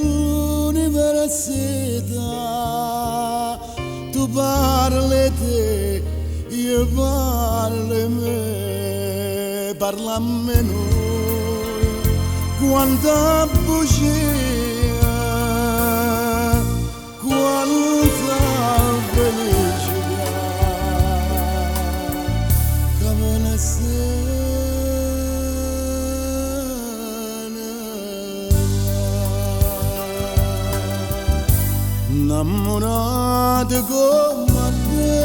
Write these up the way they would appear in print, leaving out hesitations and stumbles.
L'università. Tu parli 'e te, io parlo 'e me, parlammo 'e nuje, quanta bucia, quanta felicità ca me ne va. 'Nnammurate comm' a te,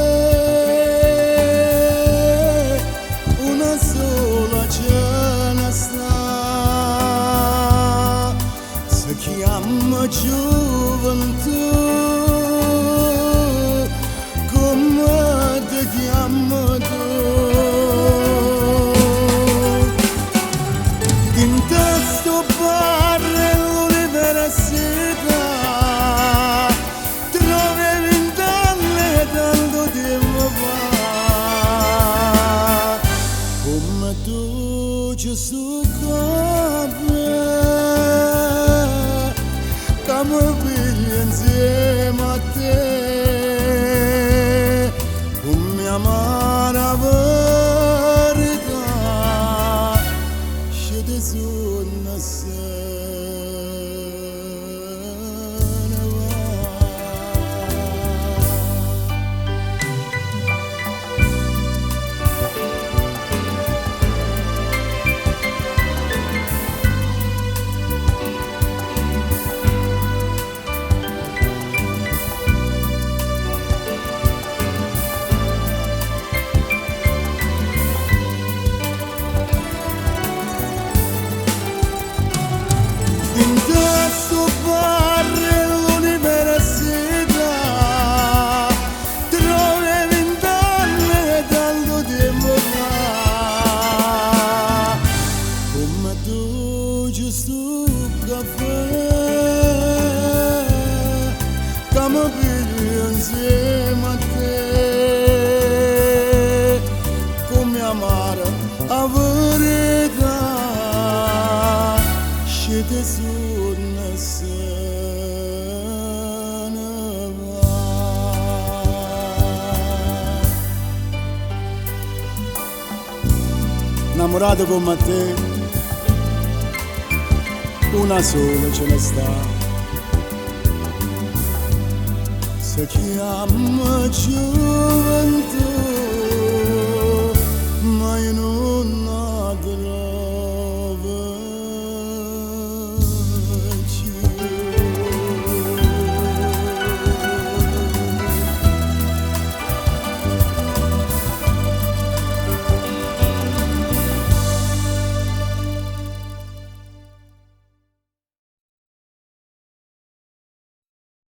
una sola ce ne sta. Se chiamma gioventù, comme te chiamme tu. Dint' a 'stu bar 'e l'università trovi 'e vent'anni 'e tanto tiempo fa. Comm' è doce 'stu cafè ca me piglio 'nzieme a te. Comm' è amara 'a verità, sceta 'e suonne se ne va. Dint' a 'stu bar 'e l'università trovi 'e vent'anni 'e tanto tiempo fa. Comm' è doce 'stu cafè ca me piglio 'nzieme a te. Comm' è amara 'a verità, sceta 'e suonne se ne va. 'Nnammurate comm' a te, una sola ce ne sta. Se chiamma gioventù.